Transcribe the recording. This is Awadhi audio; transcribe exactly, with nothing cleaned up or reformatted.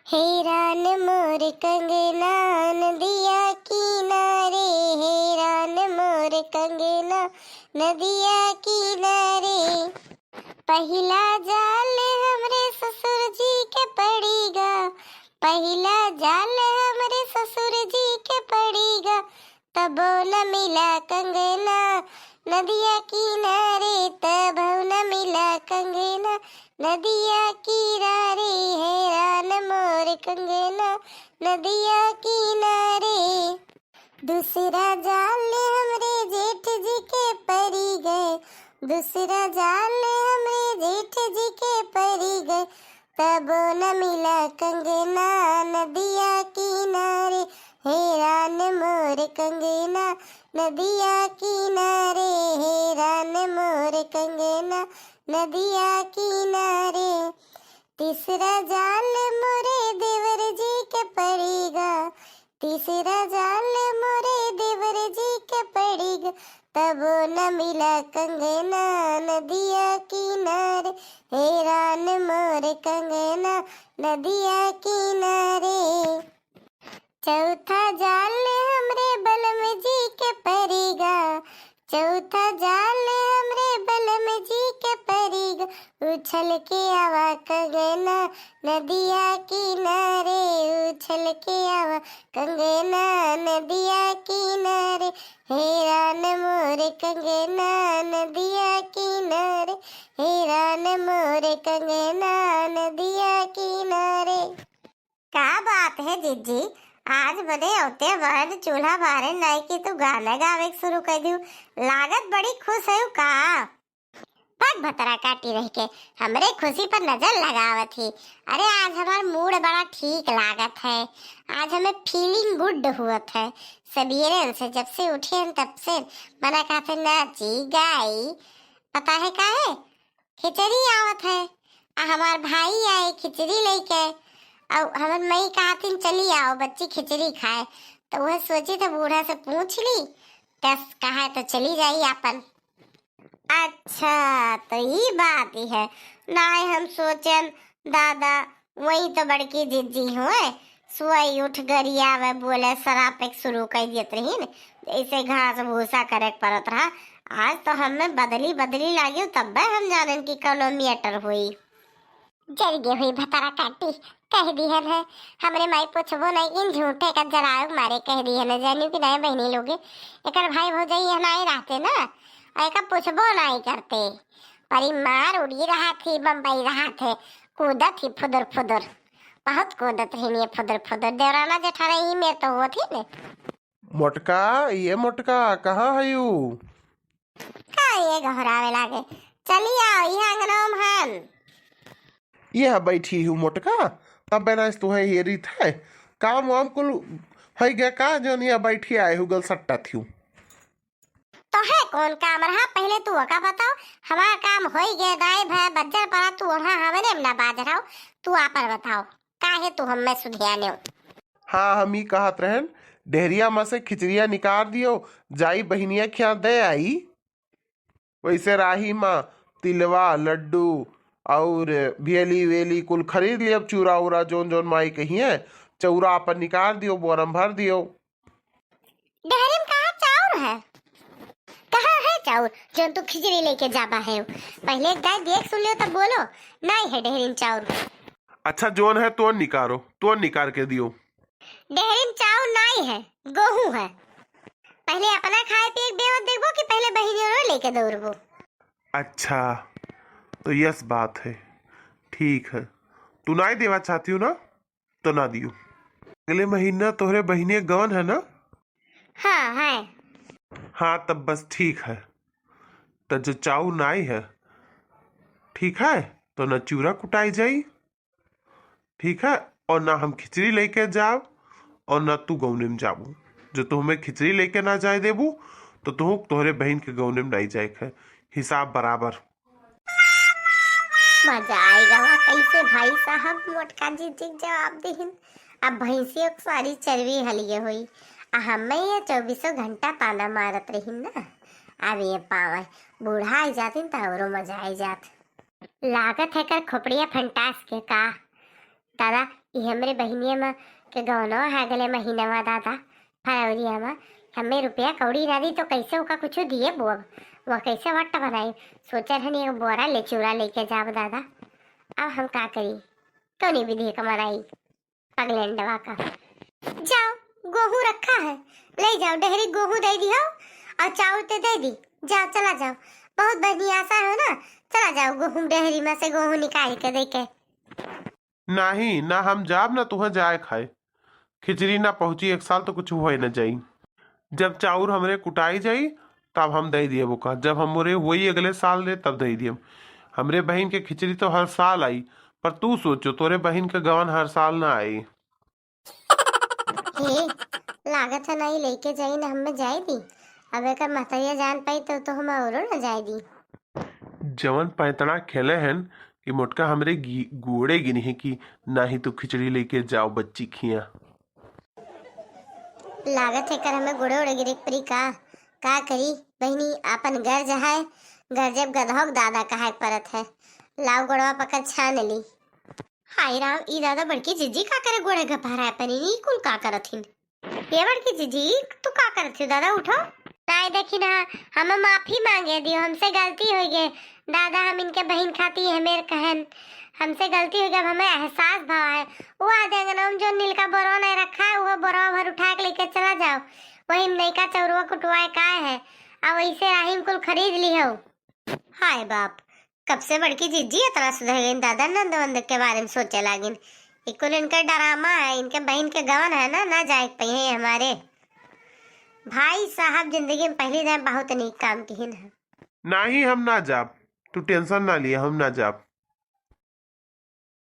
हे रान मोर कंगना नदिया किनारे, हे रान मोर कंगना नदिया किनारे। पहिला जाल हमरे ससुर जी के पड़ीगा, पहिला जाल हमरे ससुर जी के पड़ीगा, तबो न मिला कंगना नदिया किनारे, तबो न मिला कंगना नदिया किनारे। हे रान मोर कंगना नदिया किनारे। दूसरा जाल हमरे जेठ जी के परी गए, दूसरा जाल हमरे जेठ जी के परी गए, तबो न मिला कंगना नदिया किनारे। हे रान मोर कंगना नदिया किनारे, हे रान मोर कंगना नदिया किनारे। तीसरा जाल मोरे देवर जी के पड़ीगा, तीसरा जाल मोरे देवर जी के पड़ीगा, तबो न मिला कंगना नदिया किनारे। हे रान मोर कंगना नदिया किनारे। चौथा जाल हमरे बलम जी के परीगा, चौथा जाल हमरे बलम जी के परीगा। उछल के आवा कंगना नदिया किनारे, उछल के आवा कंगना नदिया किनारे। हे रान मोर कंगना नदिया किनारे, हे रान मोर कंगना नदिया किनारे। का बात है जिज्जी, आज बदे औते बहन चूल्हा बारे नाई कि तू गाना गावे के शुरू कर दियो। लागत बड़ी खुश है का? पग भतरा काटी रह के हमरे खुशी पर नजर लगावत ही। अरे, आज हमार मूड बड़ा ठीक लागत है, आज हमें फीलिंग गुड हुअत है। सबेरे से जब से उठे हैं तब से मना कहते नाची गाई, पता है काहे? खिचड़ी आवत है, आ हमार भाई आए खिचड़ी लेके, और हमार मई कहतिन चली आओ बच्ची खिचड़ी खाए। तो वह सोची तो बूढ़ा से पूछ ली, तस कहा तो चली जाई आपन। अच्छा, तो ई बात ही है। नाय हम सोचन दादा, वही तो बड़की जिज्जी हुए, सोई उठ गरियावे बोले सरापे के शुरू कर देत रही न, जैसे घास भूसा करे के पड़त रहा। आज तो हमें बदली बदली लागियो, तब्बे हम जानन कि कौनो मैटर हुई। जर गे हुई भतारा काटी, कह दिहन है। हमरे माई पूछबो नहीं, इन झूठे का जरावे मारे कह दिहन है, जानियो कि नहीं बहनी लोगे। एकर भाई भौजाई यहाँ नहीं रहते ना, और एका पूछबो नहीं करते। पर ई मार उड़ी रहा थी, बम्बई रहा थे, कूदत ही फुदुर फुदुर, बहुत कूदत रही ये फुदुर फुदुर। देवराना जेठाना ई में तो होत ही ने। मोटका, ये मोटका, कहाँ है यू? का ये घहरावे लागे? चली आओ, ये आंगनवा में हन। ये बैठी हूँ मोटका, तब बेना तुहे हेरी थे। काम वाम कुल है गया का, जौन ये बैठी आए हूँ गल सट्टा थी। तो है कौन काम रहा, पहले तू ओका बताओ। हमार काम होई गए, दाई भै बज्जर पड़ा, तू ओढ़ा हमने में ना बाज रहा, तू आपन बताओ, काहे तू हमें सुधियाने हो? हाँ, हम ई कहत रहन, डेहरिया में से खिचड़िया निकाल दियो, जाई बहिनिया खिया दे आई। वैसे राही में तिलवा, लड्डू और भेली वेली कुल खरीद लियब, चूरा उरा जौन जौन माई कहिए, चौरा अपन निकाल दियो, बोरम भर दियो। डेहरी में कहाँ चाउर है? कहाँ है चाउर जौन तू खिचड़ी लेके जाबा है? पहले एक दाई देख सुन लियो तब बोलो, नहीं है डेहरी में चाउर। अच्छा, जौन है तोन निकारो, तोन निकार के दियो। डेहरी में चाउर नहीं है, गोहूँ है। पहले अपना खाए पिए के बेवत देखबो कि पहले बहिनियों लेके दौड़बो। अच्छा, तो यस बात है, ठीक है। तू नहीं देवा चाहती हो ना, तो ना दियो। अगले महीना तोहरे बहिने गवन है ना? हाँ है। हाँ, तब बस ठीक है। तो जो चाउर नाई है, ठीक है, तो ना चूरा कुटाई जाई, ठीक है, और ना हम खिचड़ी लेके जाब, और ना तू गौने में जाबू। जो तू हमें खिचड़ी लेके ना जाए देबू, तो तू तोहरे बहन के गौने में नहीं जाए के है। हिसाब बराबर। मजा आएगा वहाँ कैसे भाई साहब मोटका जीजी के जवाब दिहिन। अब भैंसियों के सारी चर्बी हलिए हुई, आ हमें ये चौबीसों घंटा ताना मारत रही ना। अब ये पावे बूढ़ा आई जाती तो औरो मजा आई जात। लागत है कर खोपड़िया फंटास के का। दादा, ई हमरे बहिनिया मा के गवनवा है अगले महीनवा दादा, फरवरिया मा। हमें रुपया कौड़ी ना दी तो कैसे ओका कुछ दिए बोब? वह कैसे वट्ट बनाई? सोचल हन एक बोरा ले चूरा लेके जाब दादा। अब हम का करी? कौनी विधि का मनाई? पगलेंडवा का। जाओ, गोहूँ रखा है, ले जाओ, डेहरी गोहूँ दे दी हो और चाउर ते दे दी। जाओ, चला जाओ, बहुत बढ़िया आशा हो ना, चला जाओ, गोहूँ डेहरी में से गोहूँ निकाल के दे के। नाही, ना हम जाब, ना तुहें जाए खाए। खिचड़ी ना पहुँची एक साल तो कुछ होए न जाई। जब चाउर हमरे कुटाई जाई, तब हम दे दिए ओका। जब हमरे होई अगले साल रे, तब दे दिए। हमरे बहिन के खिचड़ी तो हर साल आई, पर तू सोचो, तोरे बहिन के गवन हर साल ना आई। हे, लागत है ना ही लेके जाई ना हमें जाए दी। अब एकर महतरिया जान पाई तो, तो हम औरो ना जाए दी। जवन पैंतड़ा खेले हन कि मोटका हमरे गी-, गोड़े गिनी है कि नाही तू खिचड़ी लेके जाओ बच्ची खिया। लागत है कर हमें गोड़े ओड़े गिरे के परी का? का करी बहिनी, आपन गर्ज है, गर्जब गदहोक दादा कहाए के परत है। लाओ गोड़वा पकड़ छान ली। हाय राम, ई दादा बड़की जिज्जी का करे गोड़े घपहराए परी, ई कुल का करत हिन? ये बड़की जिज्जी, तू का करत हो दादा, उठो। नाई देखी ना, हमें माफी मांगे दियो, हमसे गलती हो गई दादा, हम इनके बहिन खाती है मेर कहन, हमसे गलती हो गई, अब हमें एहसास भवा है। वो आधे अंगनवा में जो नीलका बोरवा नहीं रखा है, वो बोरवा भर उठा के लेके चला जाओ, वही में नयका चौरवा कुटवाए का है, और वैसे राहिम कुल खरीद ली हो। हाय बाप, कब से बड़की जिज्जी इतना सुधर गई दादा, नंद वंद के बारे में सोचे लागिन। ई कुल इनका ड्रामा है, इनके बहिन के गवन है ना, ना जाए के पइहे हमारे। भाई साहब जिंदगी में पहली दाएं बहुत नीक काम किहिन है। नाही, हम ना जाब, तू टेंशन ना लिया, हम ना जाब।